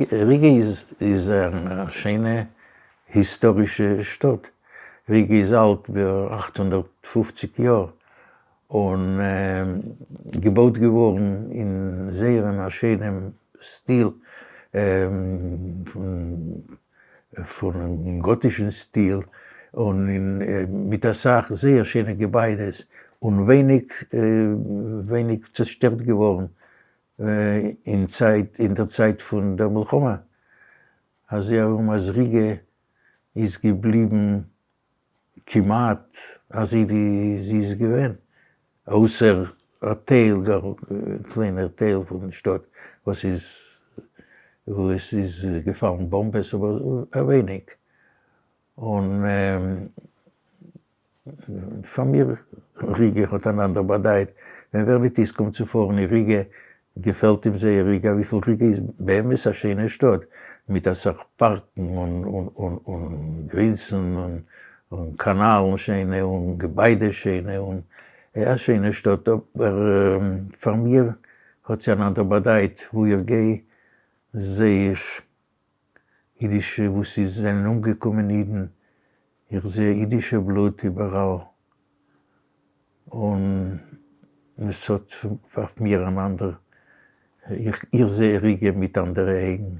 ריגע איז א שיינע היסטארישע שטאט. ריגע איז אלט בערך 850 יאר און געבויט געווארן אין זייער א שיינעם סטיל, פון גאטישן סטיל, און מיט אסאך זייער שיינע געביידעס, און ווייניג ווייניג צעשטערט געווארן אין צייט אין דער צייט פון דער מלחמה. אזוי ארום אז ריגע איז געבליבן כמעט אזוי ווי זי איז געווען, אויסער א טייל, גאר קליינער טייל פון שטאט וואס איז וואו עס איז געפאלן באמבעס, אבער ווייניג. און פאר מיר ריגע האט אן אנדער באדייט, ווען ווער ניט איז קומט צו פארן אין ריגע, געפעלט אים זייער ריגע, וויפיל ריגע איז באמת א שיינע שטאט, מיט אסאך פארקן און גרינסן און קאנאלן שיינע און געביידעס שיינע און א שיינע שטאט, אבער פאר מיר האט זי אן אנדער באדייט, וואו איך גיי זעה איך אידישע וואו ס'זענען אומגעקומען אידן, איך זע אידישע בלוט איבעראל, און עס האט אויף מיר אן אנדער, איך זע ריגע מיט אנדערע אויגן.